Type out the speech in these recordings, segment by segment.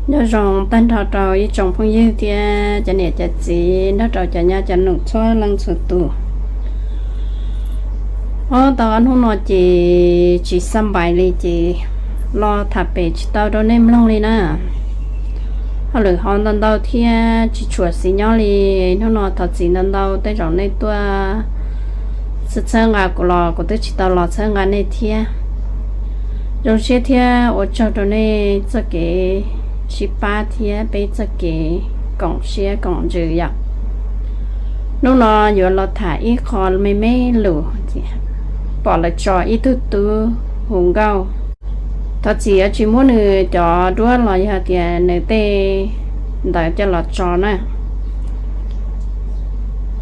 Nyob zoo tag nrho rau ib tsoom phooj ywg thiab cov niam cov txiv nrog rau cov nyab cov nus txhua leej txhua tus. Ob tau ob hnub no ces tsis xab npais li ces los tham pem tsis tau rau nej mloog li na. Hauj lwm ho ntau ntau thiab tsis tshuam xis nyob li. Hnub no thov txim ntau ntau tej zaum nej tuaj txhawb nqa kuv los kuv twb tsis tau los txhawb nqa nej thiab. Zoo siab thiab ua tsaug rau nej txoj kev sib pab thiab peb txoj kev koom siab koom ntsws yom. Hnub no yuav los tham ib qho me me lus, pom lawv tso ib tug tub hu nkauj. Thov txim yuav tsis muab nws cov duab los yog tias nws tej ntawd coj los tso na.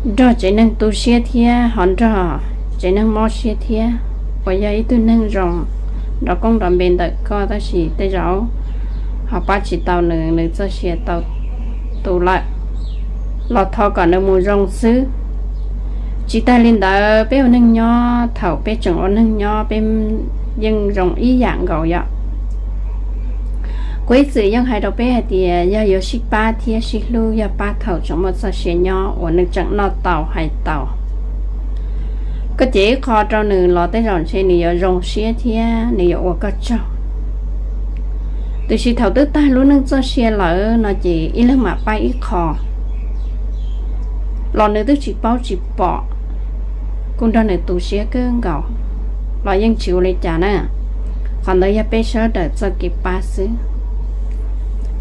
Nrog tsev neeg tu siab thiab ho nrog tsev neeg mob siab thiab. Uas yog ib tug neeg zoo nrov koob nrov npe ntawm koj tab sis tej zaum ho pab tsis tau nws, nws txoj sia tau tu lawm, los thov kom nws mus zoo xwb. Tsis tas li ntawd peb ua neeg nyob, thaum peb tseem ua neeg nyob peb yeej zoo ib yam nkaus yom. Kuv ib txwm yeej hais rau peb hais tias yog yuav sib pab thiab sib hlub yog pab thaum tseem muaj txoj sia nyob uas nws tseem noj tau hais tau. Koj cev ib qho rau nws los tej zaum ntshe nws yuav zoo siab thiab nws yuav ua koj tsaug. Tiam sis thaum twb tag lub neej txoj sia lawm no ces ib leeg mam pab ib qho los nws twb tsis paub tsis pom, kuj nrog nws tu siab kawg nkaus los yeej tsis ua li cas na. Qhov ntawd yog peb sawv daws txoj kev pab xwb.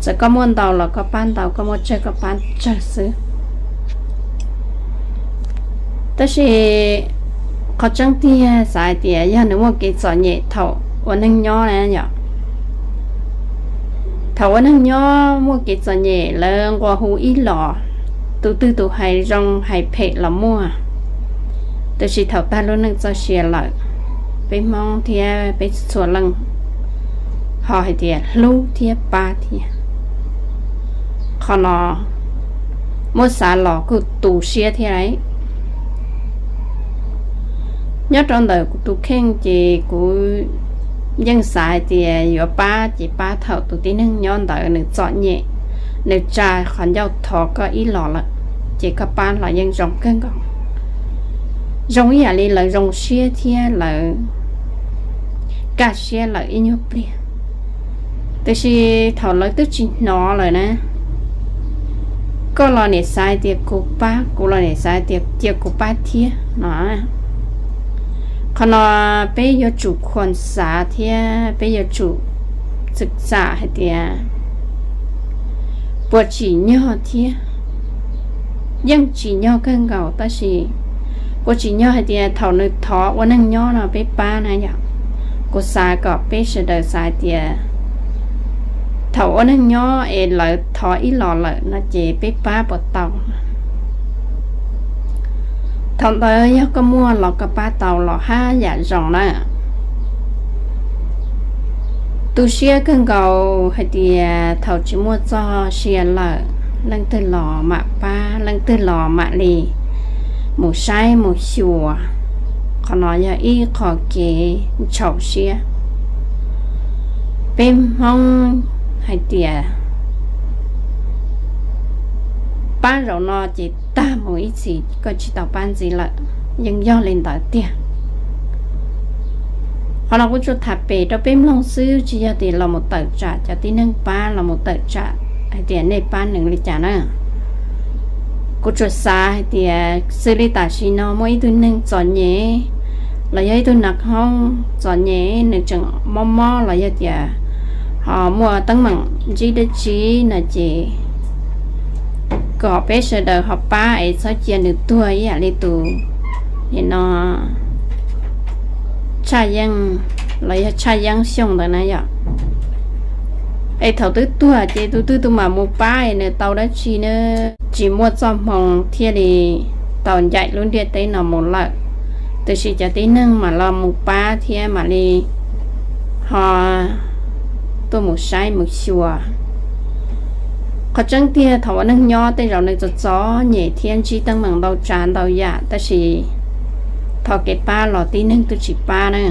Txawm koj muaj ntau los koj pab ntau, koj muaj tsawg koj pab tsawg xwb. Tab sis qhov tseeb tiag xav hais tias yog nws muaj kev txom nyem thaum ua neeg nyob na yom. Thaum ua neeg nyob muaj kev txom nyem lawv nqua hu ib los, tus twg tus hais zoo hais phem los muaj. Tab sis thaum tag lub neej txoj sia lawm, peb Hmoob thiab peb txhua leej ho hais tias hlub thiab pab thiab. Qhov no muab xav los kuj tu siab thiab lauj. Nyob rau ntawm kuv tus kheej ces kuv yeej xav hais tias yuav pab ces pab thaum tus tib neeg nyob ntawd nws txom nyem, nws tsa qhov ncauj thov koj ib los lawm, ces koj pab los yeej zoo kawg nkaus. Zoo ib yam li lawv zoo siab thiab lawv kaj siab lawm ib nyuag pliag. Tiam sis thaum lawv twb tsis hnov lawm na, koj los niam xav hais tias kuv pab, kuv los niam xav hais tias cia kuv pab thiab no. Qhov no peb yuav tsum khuam xav thiab peb yuav tsum txwm xam hais tias puas tsim nyog thiab. Yeej tsim nyog kawg nkaus tab sis puas tsim nyog hais tias thaum nws thov ua neeg nyob no peb pab na yom. Kuv xav kom peb sawv daws xav hais tias thaum ua neeg nyob es lawv thov ib los lawm no ces peb pab puas tau. Thaum ntawd yog koj muaj los koj pab tau los haj yam zoo na. Tu siab kawg nkaus hais tias thaum tsis muaj txoj sia lawm, leej twg los mam pab, leej twg los mam li mus saib mus xyuas. Qhov no yog ib qho kev ntxhov siab. Peb Hmoob hais tias pab zaum no ces tag mus ib txhis koj tsis tau pab ntxiv lawm, yeej yog li ntawd tiag. Qhov no kuv tsuas tham pem rau peb mloog xwb, tsis yog tias los mus tawm tsam cov tib neeg pab, los mus tawm tsam hais tias nej pab nws li cas na. Kuv tsuas xav hais tias xws li tam sim no muaj ib tug neeg txom nyem los yog ib tug nas khoob txom nyem, nws tseem mob mob los yog tias ho muaj teeb meem ntsib dab tsi no ces kom peb sawv daws ho pab es txhob cia nws tuag ib yam li tus nim no Tshaj Yeeb los yog Tshaj Yeeb Xyooj ntawd na yom. Es thaum twb tuag ces tus twg tus mam mus pab es nws tau dab tsi ne? Tsis muaj txoj hmoo thiaj li tau ncaim lub ntiaj teb no mus lawm, tiam sis cov tib neeg mam los mus pab thiab mam li ho tuaj mus saib mus xyuas. Qhov tseeb tiag thaum ua neeg nyob tej zaum nws txom txom nyem thiab ntsib teeb meem ntau tsav ntau yam tab sis thov kev pab los tib neeg twb tsis pab na.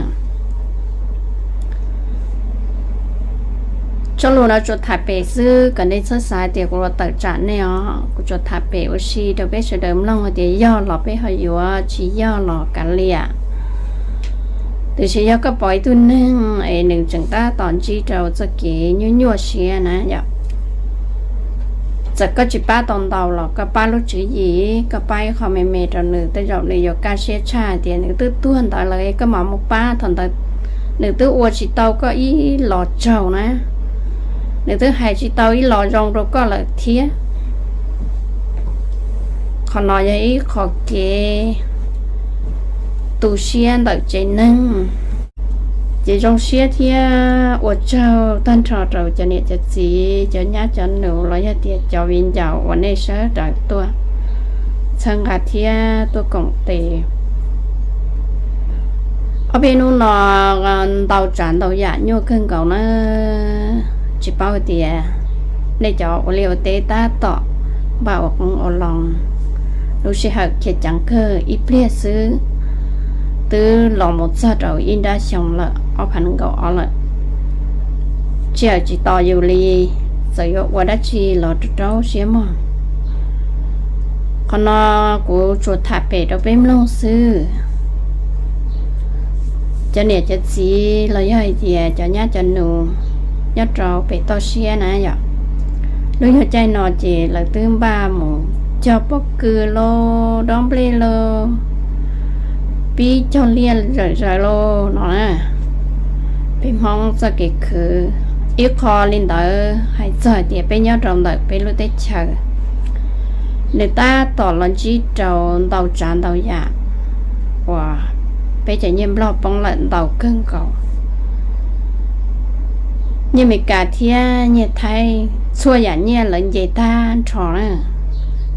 Cov lus no tsuas tham pem xwb, kom nej txhob xav tias kuv los tawm tsam nej os. Kuv tsuas tham pem ua si rau peb sawv daws mloog hais tias yog los peb ho yuav, tsis yog los kav liam. Tiam sis yog koj pom ib tug neeg es nws tseem tab tom ntsib rau txoj kev nyuaj nyuaj siab na yom, txawm koj tsis pab tau ntau los koj pab lub tswv yim, koj pab ib qho me me rau nws, tej zaum nws yuav kaj siab tshaj hais tias nws twb tuag ntawd lawm koj mam mus pab thaum ntawd nws twb ua tsis tau koj ib los tsaug na, nws twb hais tsis tau ib los zoo rau koj lawm thiab. Qhov no yog ib qho kev tu siab ntawm tsev neeg. Ces zoo siab thiab ua tsaug tag nrho rau cov niam cov txiv, cov nyab cov nus los yog tias cov viv ncaus uas nej sawv daws tuaj txhawb nqa thiab tuaj koom tes. Ob peb hnub no ntau tsav ntau yam nyuaj kawg nkaus na, tsis paub tias nej cov ua liaj ua teb tab tom npaj ua qoob ua loo, lub sij hawm khiav ceev kawg ib pliag xwb twb los mus txog rau ib nrab xyoo lawm, ob phav nees nkaum ob lawm. Tsis hawm tsis tos yus li, txawm yuav ua dab tsi los rau rau siab mog. Qhov no kuv tsuas tham pem rau peb mloog xwb. Cov niam cov txiv los yog hais tias cov nyab cov nus nyob rau pem toj siab na yom, lub nyuag caij no ces lawv twb npaj mus cog pob kws lauj, dob nplej lauj, pib cog liaj zawm zaws lauj no na. Peb Hmoob txoj kev khwv ib qho li ntawd hais txog hais tias peb nyob rau ntawm peb lub teb chaws, nws tab tom los ntsib rau ntau tsav ntau yam uas peb cov nyiaj Nplog poob lawm ntau kawg nkaus. Nyiaj Amelikas thiab nyiaj Thaib, txhua yam nyiaj lawv nce tag nrho na,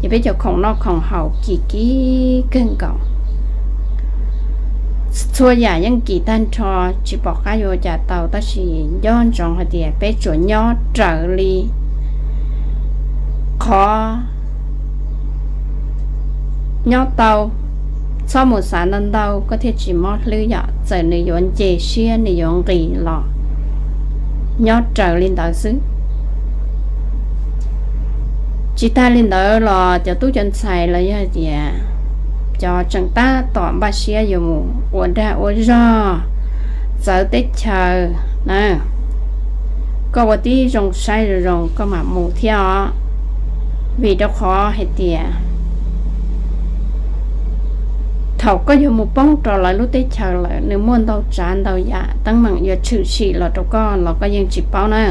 ces peb cov khoom noj khoom haus kim kim kawg nkaus. Txhua yam yeej kim tag nrho, tsis pom qab yuav ua cas tau, tab sis nco ntsoov hais tias peb tsuas nyob raws li qhov nyob tau, txhob mus xav ntau ntau koj thiaj tsis mob hlwb yom, txawm nws yuav nce siab nws yuav nqis los nyob raws li ntawd xwb. Tsis tag li ntawd los cov tub cov ntxhais los yog tias cov tseem tab tom npaj siab yuav mus ua dag ua zog txawv teb chaws na, koj ua tib zoo saib zoo zoo koj mam mus thiab os. Vim rau qhov hais tias thaum koj yuav mus poob rau lawv lub teb chaws lawm nws muaj ntau tsav ntau yam teeb meem yuav tshwm sim los rau koj los koj yeej tsis paub na.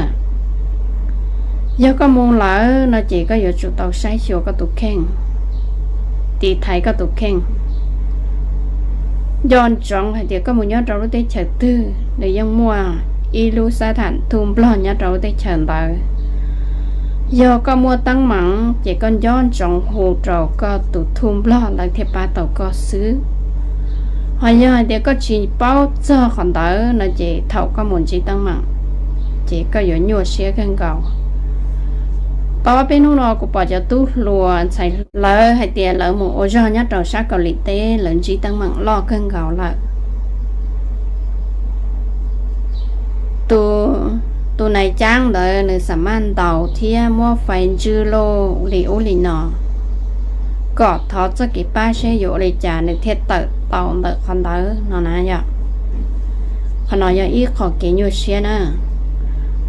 Yog koj mus lawm no ces koj yuav tsum tau saib xyuas koj tus kheej, tiv thaiv koj tus kheej. Nco ntsoov hais tias koj mus nyob rau lub teb chaws twg nws yeej muaj ib lub xab tham thuj nplog nyob rau lub teb chaws ntawd. Yog koj muaj teeb meem ces koj nco ntsoov hu rau koj tus thuj nplog lawv thiaj pab tau koj xwb. Ho yog hais tias koj tsis paub txog qhov ntawd no ces thaum koj mus ntsib teeb meem ces koj yuav nyuaj siab kawg nkaus. Tau ob peb hnub no kuv pom cov tub hluas ntxhais lawv hais tias lawv mus ua zog nyob rau sab Kaus Lim teb lawv ntsib teeb meem loj kawg nkaus lawm. Tus nais cab ntawd nws xam maj ntaus thiab muab fais ntswj lauj li ub li no, kom thov txoj kev pab seb yuav ua li cas nws thiaj tawm tau ntawm qhov ntawd no na yom. Qhov no yog ib qho kev nyuaj siab na.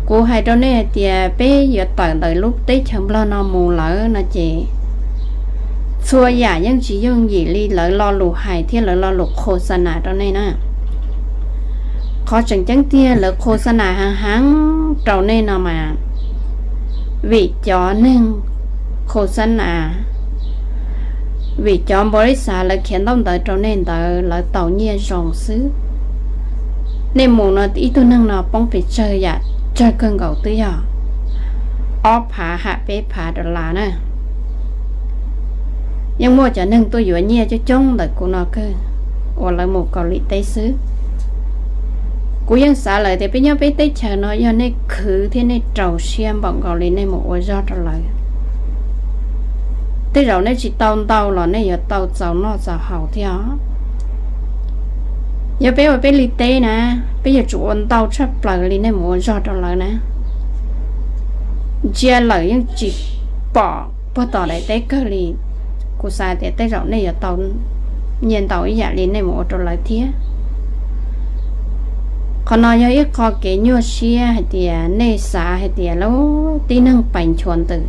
Kuv hais rau nej hais tias peb yuav tawm ntawm lub teb chaws Nplog no mus lawm no ces txhua yam yeej tsis yooj yim li lawv lo lus hais thiab lawv lo lus qhuas xa nas rau nej na. Qhov tseem ceeb tiag lawv qhuas xa nas heev heev rau nej no mas vim cov neeg qhuas xa nas, vim cov npaus li xav lawv khiav ntaub ntawv rau nej ntawd lawv tau nyiaj zoo xwb. Nej mus no ib tug neeg no poob pes tsawg yam tsawg kawg nkaus twb yog ob phav ham peb phav dollar na. Yeej muaj cov neeg tuaj yuav nyiaj coob coob ntawm kuv no kawg uas lawv mus Kaus Lim teb xwb. Kuv yeej xav lawm tias peb nyob peb teb chaws no yog nej khwv thiab nej rau siab npaum nkaus li nej mus ua zog rau lawv, tej zaum nej tsis tau ntau los nej yuav tau txaus noj txaus haus thiab os. Yog peb ua peb li teb na, peb yuav tsum ua ntau tshaj plaws li nej mus ua zog rau lawv na. ntsia lawm yeej tsis pom puag tom daim teb kawg li. Kuv xav tias tej zaum nej yuav tau nyiaj ntau ib yam li nej mus ua rau lawv thiab. Qhov no yog ib qho kev nyuaj siab hais tias nej xav hais tias lub tib neeg pais nchuav ntws,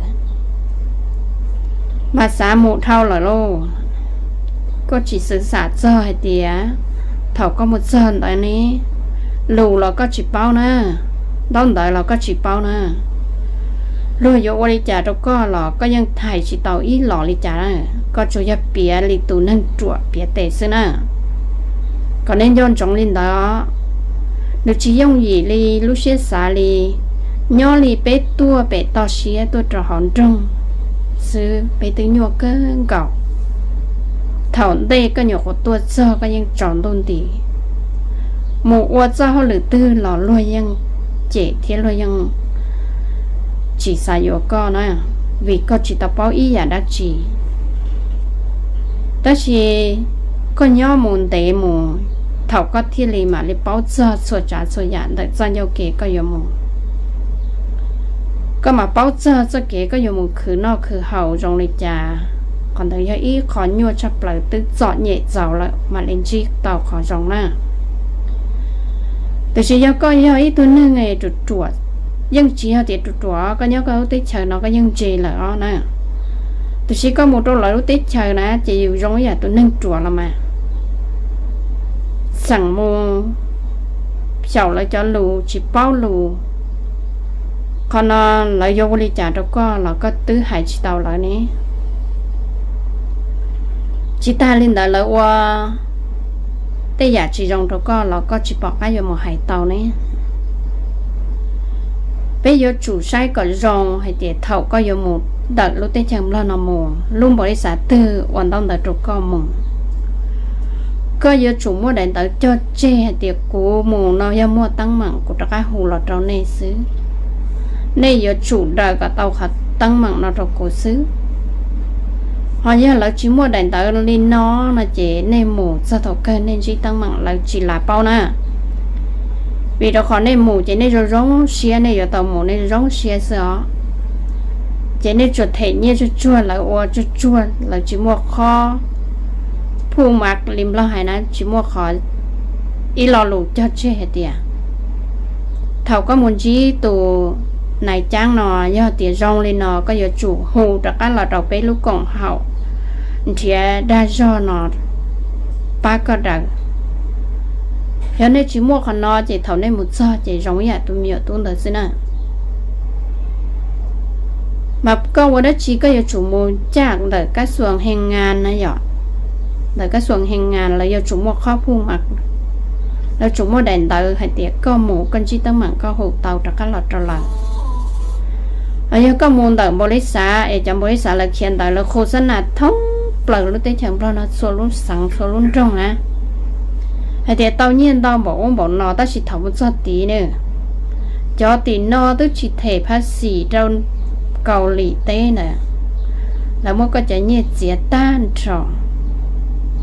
mas xav mus dhau lawm lauj. Koj tsis xav txog hais tias thaum koj mus txog ntawd ne, lus los koj tsis paub na, ntaub ntawv los koj tsis paub na, luag yuav ua li cas rau koj los koj yeej hais tsis tau ib los li cas na. Koj tsuas yog piav li tus neeg ruam piav tes xwb na. Kom nej nco ntsoov li ntawd, nws tsis yooj yim li lub siab xav li. Nyob li peb tuaj pem toj siab tuaj rau hauv nroog xwb peb twb nyuaj kawg nkaus. Thaum ntej koj nyuam qhuav tuaj txog koj yeej tsaus ntuj nti, mus ua txoj hauj lwm twg los luag yeej cem thiab luag yeej tsis xav yuav koj na, vim koj tsis tau paub ib yam dab tsi. Tab sis koj nyob mus ntev mus, thaum koj thiaj li mam li paub txog txhua tsav txhua yam ntawm txoj ncauj kev koj yuav mus. Koj mam paub txog txoj kev koj yuav mus khwv noj khwv haus zoo li cas. Qhov ntawd yog ib qho nyuaj tshaj plaws, twb txom nyem txaus lawm mam li ntsib tau qhov zoo na. Tiam sis yog koj yog ib tug neeg ruam ruam, yeej tsis yog tias ruam ruam, koj nyob koj lub teb chaws no koj yeej ntse lawm os na. Tiam sis koj mus rau lawv lub teb chaws na ces yus zoo ib yam tus neeg ruam los mas, txheem mus xyaum lawv cov lus tsis paub lus. Qhov no lawv yuav ua li cas rau koj los koj twb hais tsis tau lawv ne. Tsis tag li ntawd lawv ua tej yam tsis zoo rau koj los koj tsis pom qab yuav mus hais tau ne. Peb yuav tsum saib kom zoo hais tias thaum koj yuav mus ntawm lub teb chaws Nplog no mus, lub npaum li xav twg ua ntaub ntawv rau koj mus. Koj yuav tsum muaj daim ntawv cog tseg hais tias kuv mus no yog muaj teeb meem kuv rov qab hu los rau nej xwb. Nej yuav tsum daws kom tau qhov teeb meem no rau kuv xwb. Ho yog lawv tsis muaj daim ntawv li no no ces nej mus txog thaum kawg nej ntsib teeb meem lawv tsis lav paub na. Vim rau qhov nej mus ces nej zoo zoo siab, nej yuav tau mus nej zoo zoo siab xwb os. Ces nej tsuas them nyiaj tsuag tsuag, lawv ua tsuag tsuag, lawv tsis muaj qhov phu mav li Nplog hais na, tsis muaj qhov ib lo lus cog tseg hais tias thaum koj mus ntsib tus nais caab no, yog tias zoo li no koj yuav tsum hu rov qab los rau peb lub koom haum nrhiav dag zog no pab koj daws. Yog nej tsis muaj qhov no ces thaum nej mus txog ces zoo ib yam tus me nyuam tub ntawd xwb na. Mas koj ua dab tsi koj yuav tsum mus caj ntawm kab xuas hee ngas na yom. Ntawm kab xuas hee ngas lawv yuav tsum muaj qhov phu mav, lawv tsum muaj daim ntawv hais tias koj mus koj ntsib teeb meem koj hu tau rov qab los rau lawv. Yog koj mus ntawm npaum li xav es cov npaum li xav lawv khiav ntawv lawv khu xab nas thoob plaws lub teb chaws Nplog no txhua lub xeev txhua lub nroog na, hais tias tau nyiaj ntau npaum ub npaum no tab sis thaum mus txog tid ne, cov tim no twb tsis them phaj xim rau Kaus Lim teb ntawd, lawv muab koj cov nyiaj txiav tag nrho,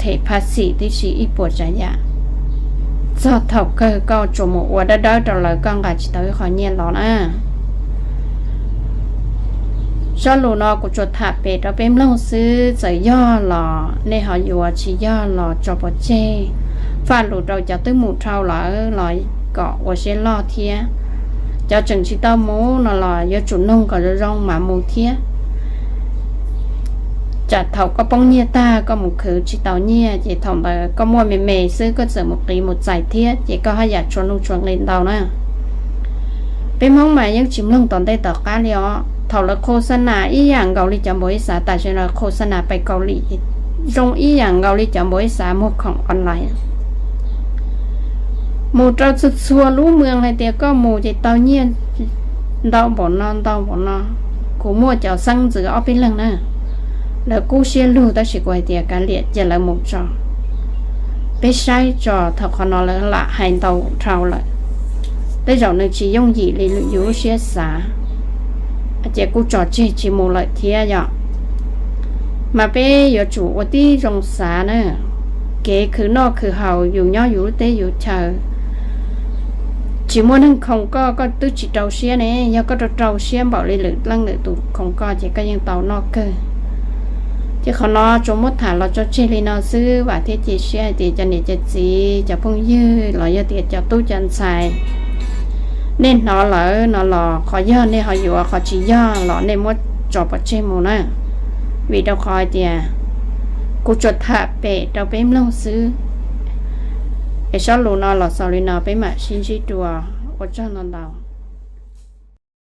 them phaj xim tib si ib puas tsav yam. Txog thaum kawg koj tsuas mus ua dawb dawb rau lawv koj nqa tsis tau ib qho nyiaj los na. Zaj lus no kuv tsuas tham pem rau peb mloog xwb, txawm yog los nej ho yuav, tsis yog los tso pov tseg. Faj lus rau cov twb mus dhau lawm los kom ua siab loj thiab. Cov tseem tsis tau mus no los yuav tsum noog kom zoo zoo mas mus thiab. Tsam thaum koj poob nyiaj tag koj mus khwv tsis tau nyiaj ces thaum ntawd koj muaj me me xwb koj txawm mus qiv mus txais thiab ces koj haj yam tshuav nuj tshuav nqi ntau na. Peb Hmoob mas yeej tsis mloog tom ntej tom qab li os. Thaum lawv khu xab nas ib yam nkaus li cov npaum li xav tam sim no khu xab nas pais Kaus Lim, zoo ib yam nkaus li cov npaum li xav muag khoom online. Mus rau txhua txhua lub moos hais tias koj mus ces tau nyiaj ntau npaum no ntau npaum no. Kuv muaj cov xeeb ntxwv ob peb leeg na, lawv kub siab lug tab sis kuv hais tias kav liam cia lawv mus tso. Peb saib tso, thaum qhov no lawv lam hais ntau dhau lawm, tej zaum nws tsis yooj yim li yus lub siab xav, ces kuj tso tseg tsis mus lawm thiab yom. Mas peb yuav tsum ua tib zoo xav na, kev khwv noj khwv haus yus nyob yus lub teb yus chaw, tsis muaj neeg khoom koj, koj twb tsis rau siab ne. Yog koj rau rau siab npaum li lwm leej lwm tus khoom koj ces koj yeej tau noj kawg. Ces qhov no tsuas muab tham los tso tseg li no xwb, vam thiab cia siab hais tias cov niam cov txiv, cov phooj ywg los yog tias cov tub cov ntxhais, nej hnov lawm no los qhov yog nej ho yuav, qhov tsis yog los nej muab tso pov tseg mus na. Vim rau qhov hais tias kuv tsuas tham pem rau peb mloog xwb. Es zaj lus no los xaus li no, peb mam sib ntsib dua, ua tsaug ntau ntau.